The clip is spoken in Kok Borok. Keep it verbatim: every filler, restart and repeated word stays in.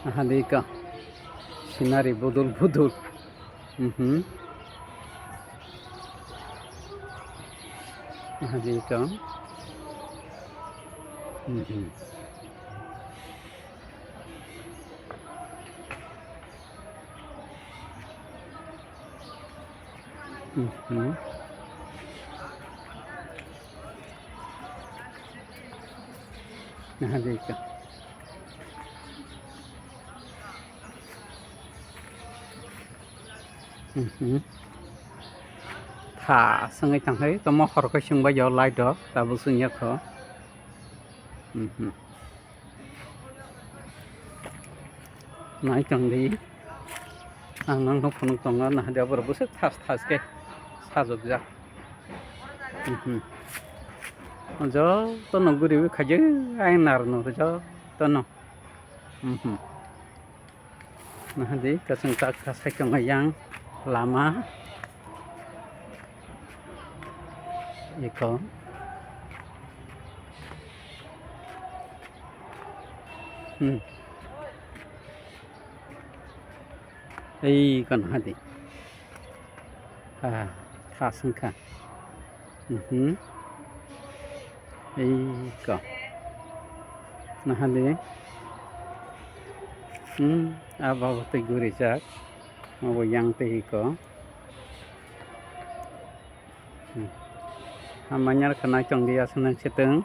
Aha dei ka. Scenery budul budul. Mhm. Aha dei ka. Mhm. Mhm. Aha dei ka. Mhm. Tha swngwi tongkhe, tamo hor khe swngbai o light rok, tabuk swngya kho. Mhm. Nai tongdi. Ang nang no phunuk tongo, naha de borok bwswk thas thas khe sajokjak. Mhm. Jotono guriwi khaijak, ayang nar no jotono. Mhm. Naha di, kasing tak kasai tong yang lama. Iko. Hmm. Ei, kan hadi. Ah, thas wngkha. Mhm. Ei ko. Naha di. Hmm, abo twi gurijak. Abo yang twi ko. Hmm. Hamanyar khanai tong di aswk nang sitwng.